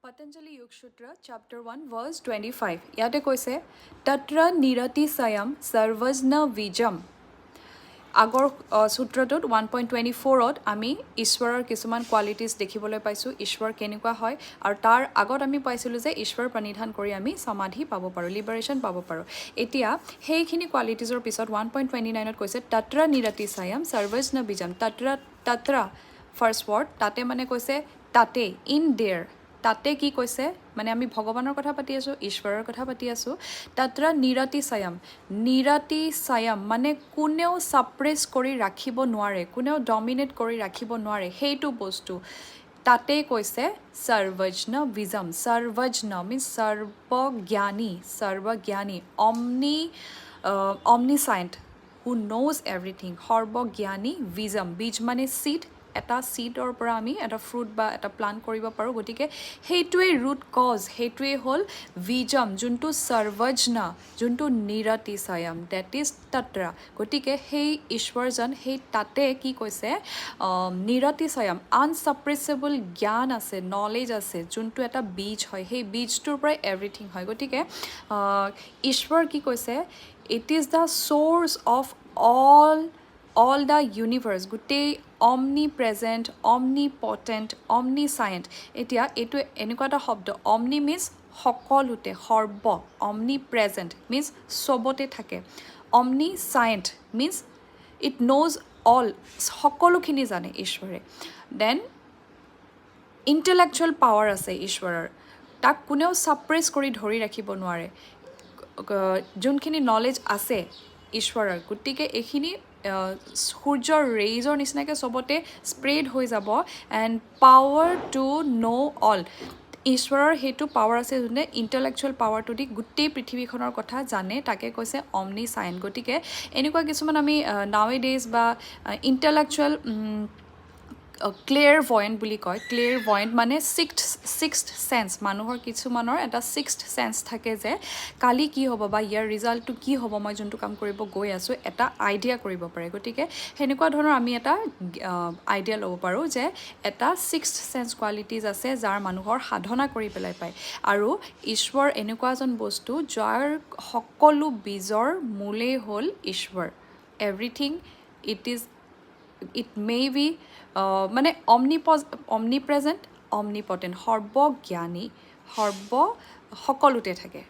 Patanjali Yoga Sutra, chapter 1, verse 25. ইয়াতে কৈছে, তত্ৰ নিৰতিশয়ম সৰ্বজ্ঞ বীজম। আগৰ সূত্ৰটোত 1.24ত আমি ঈশ্বৰৰ কিছুমান কোৱালিটিজ দেখিবলৈ পাইছোঁ, ঈশ্বৰ কেনেকুৱা হয়। আৰু তাৰ আগত আমি পাইছিলোঁ যে ঈশ্বৰ প্ৰণিধান কৰি আমি সমাধি পাব পাৰোঁ, লিবাৰেশ্যন পাব পাৰোঁ। এতিয়া সেইখিনি কোৱালিটিজৰ পিছত 1.29ত কৈছে, তত্ৰ নিৰতিশয়ম সৰ্বজ্ঞ বীজম। তত্ৰ, তত্ৰ ফাৰ্ষ্ট ৱৰ্ড, তাতে মানে কৈছে তাতে, ইন there. তাতে কি কৈছে? মানে আমি ভগৱানৰ কথা পাতি আছোঁ, ঈশ্বৰৰ কথা পাতি আছোঁ। তত্ৰ নিৰতিশয়ম, নিৰতিশয়ম মানে কোনেও ছাপ্ৰেছ কৰি ৰাখিব নোৱাৰে, কোনেও ডমিনেট কৰি ৰাখিব নোৱাৰে সেইটো বস্তু। তাতেই কৈছে সৰ্বজ্ঞ বীজম। সৰ্বজ্ঞ মিনছ সৰ্বজ্ঞানী, সৰ্বজ্ঞানী, omniscient, who knows everything, সৰ্বজ্ঞানী বীজম। বীজ মানে চিড। এটা চিডৰ পৰা আমি এটা ফ্ৰুট বা এটা প্লান্ট কৰিব পাৰোঁ। গতিকে সেইটোৱেই ৰুট কজ, সেইটোৱেই হ'ল বীজম, যোনটো সৰ্বজ্ঞ, যোনটো নিৰতিশয়ম, that is তত্ৰ। গতিকে সেই ঈশ্বৰজন সেই তাতে কি কৈছে? নিৰতিশয়ম, আনচাপ্ৰেচেবল জ্ঞান আছে, নলেজ আছে, যোনটো এটা বীজ হয়। সেই বীজটোৰ পৰাই এভৰিথিং হয়। গতিকে ঈশ্বৰ কি কৈছে? It is the source of all the universe, গোটেই অমনি প্ৰেজেণ্ট, অমনি পটেণ্ট, অমনি চাইণ্ট। এতিয়া এইটো এনেকুৱা এটা শব্দ, অমনি মিনছ সকলোতে, সৰ্ব, অমনি প্ৰেজেণ্ট মিনছ চবতে থাকে, omniscient means it knows all, সকলোখিনি জানে ঈশ্বৰে। Then intellectual power আছে ঈশ্বৰৰ, তাক কোনেও ছাপ্ৰেছ কৰি ধৰি ৰাখিব নোৱাৰে, যোনখিনি নলেজ আছে ঈশ্বৰৰ। গতিকে এইখিনি সূৰ্যৰ ৰেইজৰ নিচিনাকৈ চবতে স্প্ৰেড হৈ যাব। And power to know all, ঈশ্বৰৰ সেইটো পাৱাৰ আছে, যোনে ইণ্টেলেকচুৱেল পাৱাৰটো দি গোটেই পৃথিৱীখনৰ কথা জানে, তাকে কৈছে অমনি চাইণ্ট। গতিকে এনেকুৱা কিছুমান আমি নাও এ ডেইজ বা ইণ্টেলেকচুৱেল ক্লেয়াৰ ভয়েণ্ট বুলি কয়। ক্লেয়াৰ ভয়েণ্ট মানে ছিক্সথ চেন্স। মানুহৰ কিছুমানৰ এটা ছিক্সথ চেন্স থাকে যে কালি কি হ'ব বা ইয়াৰ ৰিজাল্টটো কি হ'ব, মই যোনটো কাম কৰিব গৈ আছোঁ, এটা আইডিয়া কৰিব পাৰে। গতিকে সেনেকুৱা ধৰণৰ আমি এটা আইডিয়া ল'ব পাৰোঁ যে এটা ছিক্সথ চেন্স কোৱালিটিজ আছে, যাৰ মানুহৰ সাধনা কৰি পেলাই পায়। আৰু ঈশ্বৰ এনেকুৱা এজন বস্তু, যাৰ সকলো বীজৰ মূলেই হ'ল ঈশ্বৰ। Everything, it is, it may be, মানে অমনি প্ৰেজেণ্ট, অমনি পটেণ্ট, সৰ্বজ্ঞানী, সৰ্ব, সকলোতে থাকে।